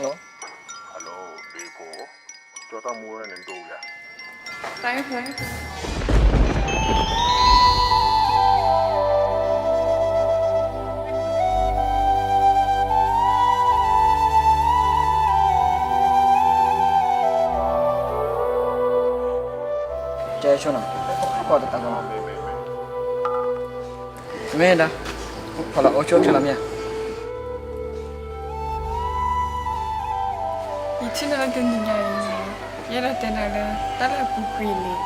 Hello, hello, ဘ့ဖိ, ကၠီတၢ်မူဝဲန့ၣ်ဒိဝဲလဲၣ်. တၢ်အဲၣ်ဖျါ ကဲဆိနီၤ, ကီၢ်တတၢ်ကီနီၤ, မ့ၢ်ဒၣ်, ဖီလီၤအိၣ်ဆိၣ်ထံလီၤမ့ၢ်ဧါ. ယထံၣ်နၤလၢတနံၤညါအံၤ, ယအဲၣ်ဒိးတဲနၤလၢ တၢ်လၢအပူၤကွံာ်န့ၣ်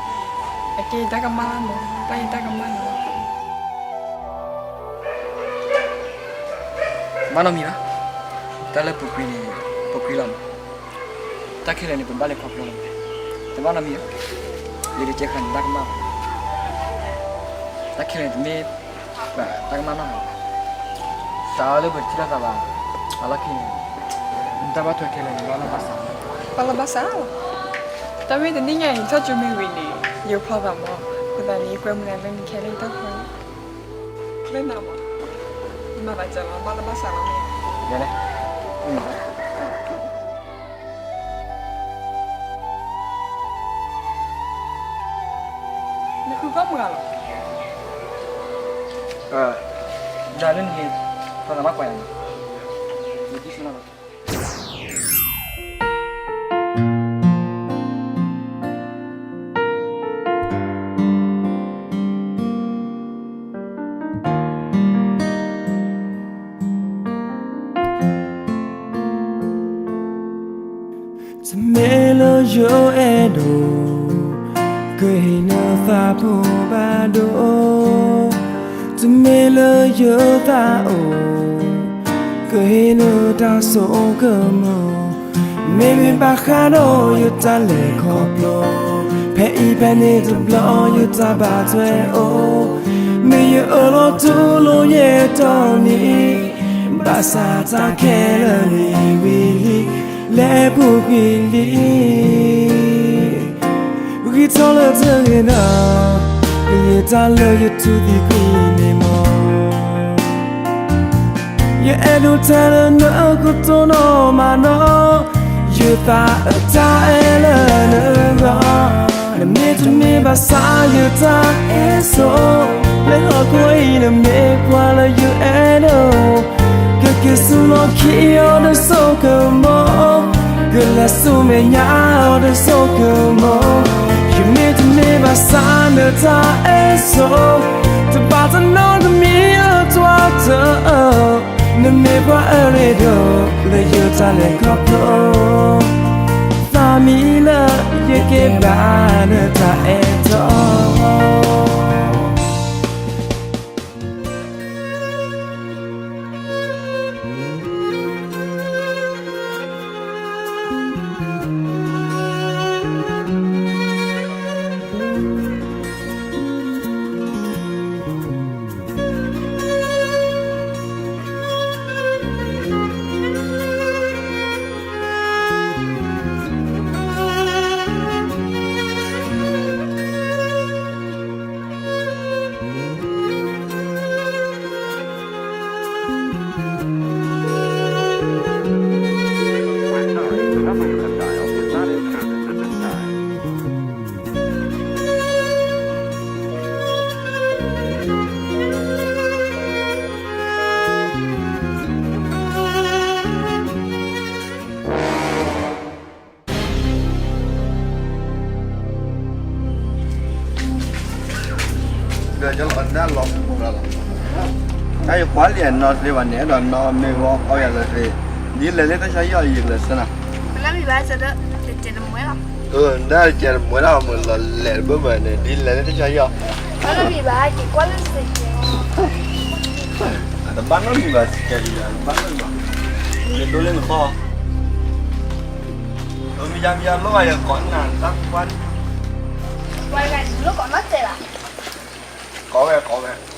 အကဲယတၢ်ကမၣ်လီၤမး, တၢ်ယတၢ်ကမၣ်လီၤ. ဘၣ်နီတမံၤဘၣ်, တၢ်လၢပူၤကွံာ်န့ၣ် ပူၤကွံာ်လီၤမး, တၢ်ခဲလၢာ်န့ၣ် ပဘၣ်လဲၤခီဖျိလီၤ. တဘၣ်နီတမံၤဘၣ်, ယတကဲဃာ်နတၢ်ကမၣ်ဘၣ်. တၢ်ခဲလၢာ်န့ၣ်တမ့ၢ် ပတၢ်ကမၣ်နီတမံၤဘၣ်, တၢ်အီၤလၢပတထံၣ်လိာ်သးဘၣ်, အလီၢ်ခံန့ၣ် နတၢ်ဘၣ်ထွဲခဲလၢာ်န့ၣ် ဘၣ်လီၢ်ဘၣ်စး, ဘၣ်လီၢ်ဘၣ်စးလီၤ. တၢ်မ့ၢ်တနံၤညါအံၤ ထီၣ်ကၠိမ့ၢ်ဝံၤန့ၣ် ယဖျီသးမး, အဃိသတးန့ၣ် ယကွဲမုာ်နၤလၢနခဲလၢာ်တၢ်ဖျီ လၢနၤမး, ယမၤသးစၢ်လီၤ, ဘၣ်လီၢ်ဘၣ်စးလီၤမ့ၢ်, ယဲလဲၣ်, နဃုဖီၣ်မုၢ်ဂၤလီၤ. ဒ်လၢနဟ့ၣ် ဖျီသးဘၣ်ကွၢ်ယၤန့ၣ်, ယတံၢ်ဆူၣ်လီၤ. တမ့ၢ်လၢယအဲၣ်ဒိး ကဟ့ၣ်နသးဖိဘၣ်ဒိ, တမ့ၢ်လၢယသးအိၣ် ကဟ့ၣ်နတၢ်ဆိကမိၣ်, မ့မ့ၢ်ဘၣ်ဃးဒီးယတၢ်လဲၤခီဖျိ, ဖဲအံၤဖဲန့ၣ်တဘျီယတၢ်ဘၣ်ထွဲအိၣ်, မ့ၢ်ယအၢၣ်လီၤတူၢ်လိာ်ယဲၢ်တီနံၤ, ဘၣ်ဆၣ်တၢ်ခဲလၢာ်န့ၣ်ဝံၤလံ, လဲၤပူၤကွံာ်လံ. ဂံၢ်ထီၣ်လၢတဂ့ၤဒီး ယတၢ်လၢယထူသံကွံာ်န့ၣ်မး, ယအဲၣ်ဒိးတဲလၢနကတိၤနီၢ်မးနီၢ်, ယသးအတၢ်အဲၣ်လၢနဂီၢ်, နမ့ၢ်တမ့ၢ်ဘၣ်ဆၣ်ယတၢ်အဲၣ်ဆိး, လၢဟီၣ်ခိၣ်အံၤနမ့ၢ်ပှၤလၢယအဲၣ်ဒိး ကက့ၤဆူလီၢ်ခံအီၤတစိကမီၤ, ကလဲၤဆူမဲာ်ညါအီၤတစိကမီၤ, ယမ့ၢ်တမ့ၢ်ဘၣ်ဆၣ်နတၢ်အဲၣ်ဆိး, တဘၣ်တနီတမံၤလၢတၢ်တအၢ, နမ့ၢ်ပှၤအရ့ဒိၣ်လၢယတၢ်လဲၤခီဖျိ, သးမံလၢယကဲဘၣ်နတၢ်အဲၣ်တီ ဒီးကလီၤဒၣ်လီၤပူၤလီၤလီၤ, တၢ်ယကွၢ်လံအနီၢ်သ့ဘၣ်န့ၣ် အဲၣ်ဒိးနီၢ်မ့ၢ်ဝဲအီၣ်ယၤလၢသ့, ဒ်လဲၣ်လၢတၢ်ဆါဟံၣ်အီၤယကလဲၤဆၢနၤ, လၢမံၤဘၣ်စၢၤဒီး တကဲတမွဲလီၤ, တကဲတမွဲလီၤမ့ၢ်လီၤလဲၤတဘၣ်ဘၣ်န့ၣ် ဒ်လဲၣ်လၢတၢ်ဆါဟံၣ်အီၤ, လၢမံၤဘၣ်က့ၤကွၢ်လၢစ့ၢ်ကီး အတဘၣ်နီတမံၤဘၣ်စကဲးလံ, အတဘၣ်နီတမံၤဘၣ်, လဲၤဒိလၢနဃီ, မံၤယါမံၤယါလီၤဂာ်ယကိးနၤတၢ်ကူၣ်ဘၣ်, ကိးဝဲကိးဝဲ.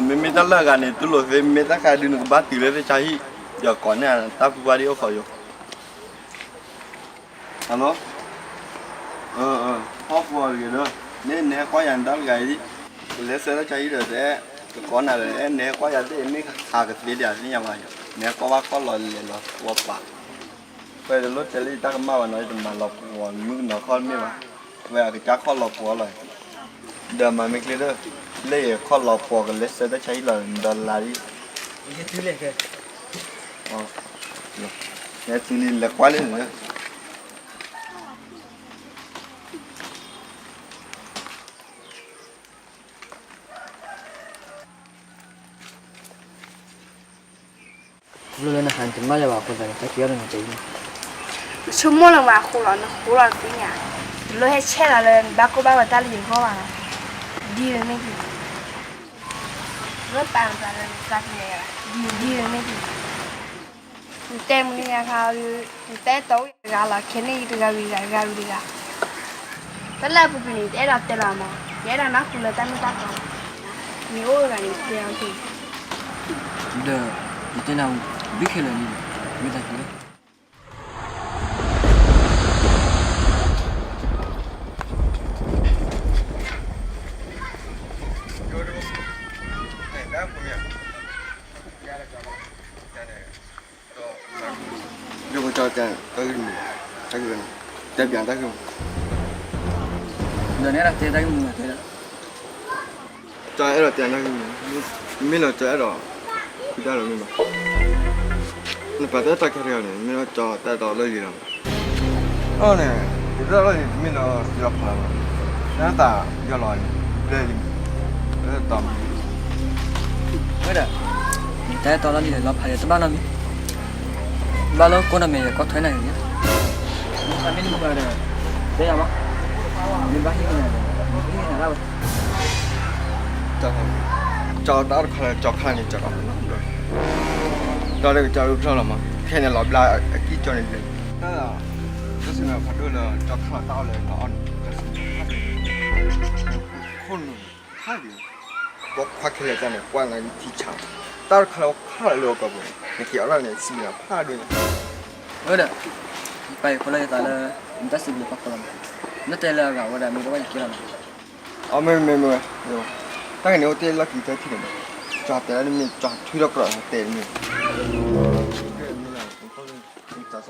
မ့မ့ၢ်တၢ်လၢအဂၤန့ၣ် တူၢ်လိာ်သ့, မ့ၢ်တၢ်ခါဒုးနကဘၣ်တုၤလၢတၢ်ဆါဟံၣ်, ယကိးန့ၢ်တၢ်ကူၣ်ဘၣ်ဒ်အိၣ်ဃီယိာ်. ဟီၣ်ခိၣ်တဂ့ၤဒီး န့ၣ်နဲကွၢ်ယၤနတၢ်တဂၤအံၤ, လဲၤဆှၢတၢ်ဆါဟံၣ်ဒီး တဲ ကကိးနၤဒီး နဟဲကွၢ်ယၤသ့ၣ် မ့ၢ်ဟးကသ့ဒံးသ့ၣ်ညါဘၣ်, နဟဲကွၢ်ဘၣ်ခီၣ်လီၤလဲၤလီၤပှီၤပာ်, ဖဲတလိၣ်တဲလၢယတၢ်ကမၣ်ဘၣ်နီၤ ယတမၤလီၤပှီၤမုၣ်ကနီၤခီၣ်တမ့ၢ်ဘၣ်, ဝဲအကစၢ်ခီၣ်လီၤပှီၤလီၤ, ဒီးမၤမ့ၢ်ချ့ဒီး လၢယခီၣ်လီၤပှီၤကလဲၤဆှၢတၢ်ဆါဟံၣ်လီၤ ဒီးလါဒ် လဲၤကွၢ်လၢန့ၣ် ခီဖျိလၢနဟးနတမၣ်လၢၤဘၣ်အဃိသတးန့ၣ် တၢ်က့ၤအီၣ်လၢနတဲအံၤန့ၣ်, နဆိကမိၣ်လၢၤဘၣ်အဃိလီၤ နဃိလီၤသ့ၣ်ညါ, တလိၣ်ဟဲဆဲးလီၤလၢနဘၣ်ကိၢ်ဘၣ်ဂီၤတၢ်လၢယဂီၢ်ဘၣ်လီၤ, ဒ်ဝဲမ့ၢ်ဒ်, လၢပာ်နသးလၢနသးပူၤယၤ, ဒ်ဝဲမ့ၢ်ဒ် နတဲမနုၤညါခါ, နတဲတီဝံၤတဂၤလီၤ ခဲန့ၣ်ယတဂၤဝံၤတဂၤ တဂၤဝံၤတဂၤ, တၢ်လၢအပူၤကွံာ်န့ၣ် ယတအဲၣ်ဒိးတဲလီၤမး, ယအဲၣ်ဒိးနၢ်ဟူလၢတၢ်မ့ၢ်တၢ်တီ, မ့ၢ်အိၣ်တဂၤန့ၣ် တဲအီၤက့ၤ, ဒီး ယတဲနၤ ဘုခဲလၢာ်န့ၣ် မ့ၢ်တၢ်က့ၤလၢ ဒီးကၠီတဲတၢ်ဂ့ၢ်မုၢ်, တၢ်ဂ့ၢ်, တဲပၠးတၢ်ဂ့ၢ်မုၢ်, ဒီးနဲဒၣ်တဲတၢ်ဂ့ၢ်မုၢ်တဲလၢ ကၠီအဲၣ်ဒိးတဲတၢ်ဂ့ၢ်မုၢ်, မ့ၢ်လၢကၠီအဲၣ်ဒိး ဃုတၢ်လီၤမ့ၢ်ဘၣ်, နပာ်တၢ်တၢ်ခဲတဂၤန့ၣ် မ့ၢ်လၢကၠီတၢ်အဲၣ်တီလၢလံလီၤ, အန့ၣ် ယတၢ်လီၤန့ၣ် တမ့ၢ်လၢယလီၤဖးလီၤဘၣ်, နသးယလီၤန့ၣ် ဘျဲၣ်လံ, လၢတီ ဝဲဒၣ်, တၢ်အဲၣ်တီလၢလံလီၤဖးဒီးတဘၣ်နီတမံၤ, ဘၣ်လၢကိးနီၢ်မဲာ်ယကိးထွဲနၤဂ့ၤ, မ့ၢ်မ့ၢ်မုၢ်ဂၤဒီး, တဲယၤမး, မ့ၢ်ဘၣ်ဟ့ၣ်က့ၤနၤဒီး မ့ၢ်ဟ့ၣ်က့ၤနၤဒၣ်ဝဲ, ကၠီတၢ်အီၣ်တခါလၢကၠီခါန့ၣ် ကၠီဒီး ဒီးကၠီဖျီလီၤမး ခဲန့ၣ်လီၤဘျါအကံၢ်ကၠီန့ၣ်လံ, တၢ် တၢ်စံးမ့ၢ်ဖးဒိၣ်လၢကၠီခါလီၤတၢ်အီၣ်လၢနအီၣ်န့ၣ် တၢ်စံးမ့ၢ်ဖးဒိၣ်န့ၣ် ခိၣ်နူာ်န့ၣ် ခါဒံး, ပှၤခွါခဲလၢာ်တၢ်န့ၣ် ကွၢ်နၤထံဆး, တၢ်တခါလၢခါလၢအီၣ်ကီၢ်ပူၤန့ၣ် နက့ၤအီၣ်ဒၣ်န့ၣ် စံးမ့ၢ်ဖးဒိၣ်န့ၣ်, ဝဲဒၣ်, ယပာ်ယခိၣ်လၢယသးလၢ နတၢ်စံးဘျုးပှၤခိၣ်လီၤမး, နတဲလၢအဂၤဝဲဒၣ်မ့ၢ်တဝဲယက့ၤလီၤမး, အမ့ၢ်မ့ၢ်မ့ၢ်ဝဲ, တၢ်ဂ့ၢ်န့ၣ်အိၣ်တ့ၢ်လီၢ်ခံကတၢၢ်ထံၣ်န့ၣ်, ကၠီတဲလၢနမ့ၢ်ကၠီထွံထီၣ်ကြီ တဲတမ့ၢ် ကၠီတဲ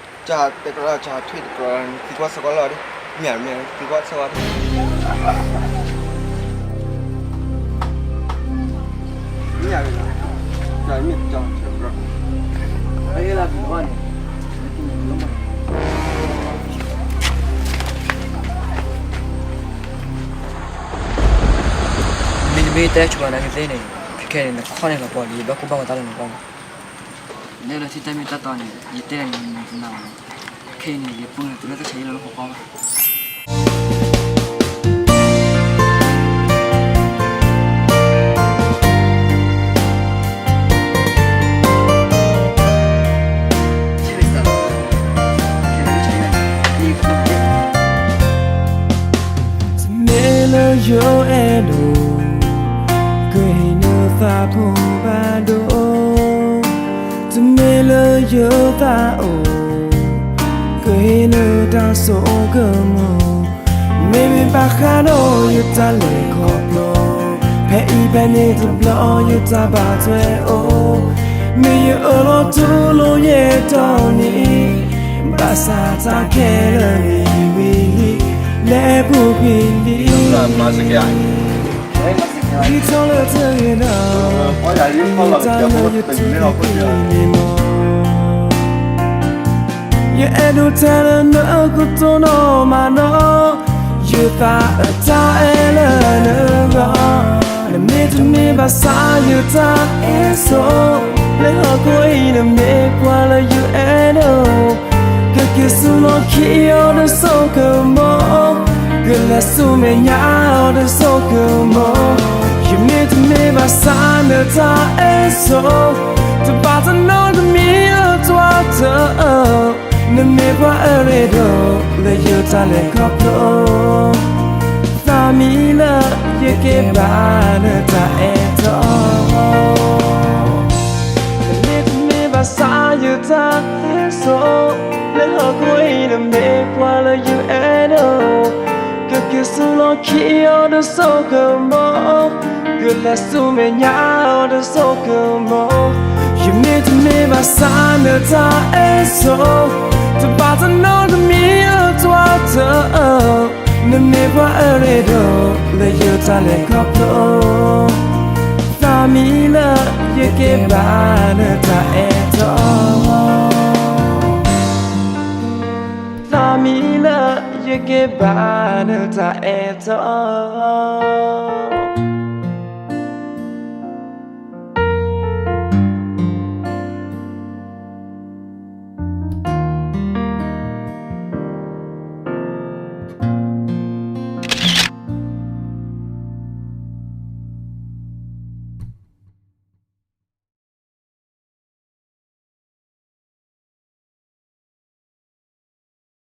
ကြၢး ကၠီထွံတကြီ သံကွၢ်ဆၢကွၢ်လီၤဒီး မ့ၢ်မ့ၢ်သံကွၢ်ဆၢကွၢ်ဒီး မ့ၢ်မ့ၢ်ကၠီထွံတကြီ အဂ့ၢ်လၢဘၣ်န့ၣ် မ့တမ့ၢ်တဲဆိဝဲနာ်က့သ့ၣ်န့ၣ် ခဲခဲန့ၣ် နခီၣ်န့ၢ်လီၤပှီၢ်လံ ဘၣ်ကိၢ်ဘၣ်ဂီၤတၢ်လၢနဂီၢ်မး, နဲဒၣ်ထံၣ်တၢ်မ့ၢ်တၢ်တီန့ၣ် ယတဲန့ၣ် နတနာ်ဘၣ်, ခဲအံၤန့ၣ် ယပူန့ၣ် တုၤလၢတၢ်ဆါဟံၣ်လီၤလၢဟီၣ်ကဝီၤဘၣ်. တမ့ၢ်လၢယအဲၣ်ဒိး ကဟ့ၣ်နသးဖိဘၣ်ဒိၣ်, တမ့ၢ်လၢယသးအိၣ် ကဟ့ၣ်နတၢ်ဆိကမိၣ်, မ့မ့ၢ်ဘၣ်ဃးဒီးယတၢ်လဲၤခီဖျိ, ဖဲအံၤဖဲန့ၣ်တဘျီယတၢ်ဘၣ်ထွဲအိၣ်, မ့ၢ်ယအၢၣ်လီၤတူၢ်လိာ်ယဲၢ်တီၤန့ၣ်, ဘၣ်ဆၣ်တၢ်ခဲလၢာ်န့ၣ်ဝံၤလံ, လဲၤပူၤကွံာ်လံ ဒ်သိးလၢတဂ့ၤဒီး မ့ၢ်တၢ်လၢယတၢ်န့ၣ်လီၤ. ယအဲၣ်ဒိးတဲလၢနကတိၤနီၢ်မးနီၢ်, ယသးအတၢ်အဲၣ်လၢနဂီၢ်, နမ့ၢ်တမ့ၢ်ဘၣ်ဆၣ်ယတၢ်အဲၣ်ဆိး, လၢဟီၣ်ခိၣ်အံၤနမ့ၢ်ပှၤလၢယအဲၣ်ဒိး ကက့ၤဆူလီၢ်ခံအီၤဒီးဆိကမိၣ်, ကလဲၤဆူမဲာ်ညါအီၤဒီးဆိကမိၣ်, ယမ့ၢ်တမ့ၢ်ဘၣ်ဆၣ်နတၢ်အဲၣ်ဆိး, တဘၣ်တနီတမံၤလၢတၢ်တအၢ, နမ့ၢ်ပှၤအရ့ဒိၣ်လၢယတၢ်လဲၤခီဖျိ သးမံလၢယကဲဘၣ်နတၢ်အဲၣ်တီ နမ့ၢ်တမ့ၢ်ဘၣ်ဆၣ်ယတၢ်အဲၣ်ဆိး, လၢဟီၣ်ခိၣ်အံၤနမ့ၢ်ပှၤလၢယအဲၣ်ဒိး, ကက့ၤ ဆူၣ်လီၤခံအီၤတစိၢ်ကမီၤ, ကလဲၤဆူမဲာ်ညါအီၤတစိၢ်ကမီၤ, ယမ့ၢ်တမ့ၢ်ဘၣ်ဆၣ်နတၢ်အဲၣ်စိ, တဘၣ်တနီတမံၤလၢတၢ်တအၢ, နမ့ၢ်ပှၤအရ့ဒိၣ်လၢယတၢ်လဲၤခီဖျိ, သးမံလၢယက့ၤဘၣ်နတၢ်အဲၣ်တီ သးမံလၢယက့ၤဘၣ်နတၢ်အဲၣ်တီ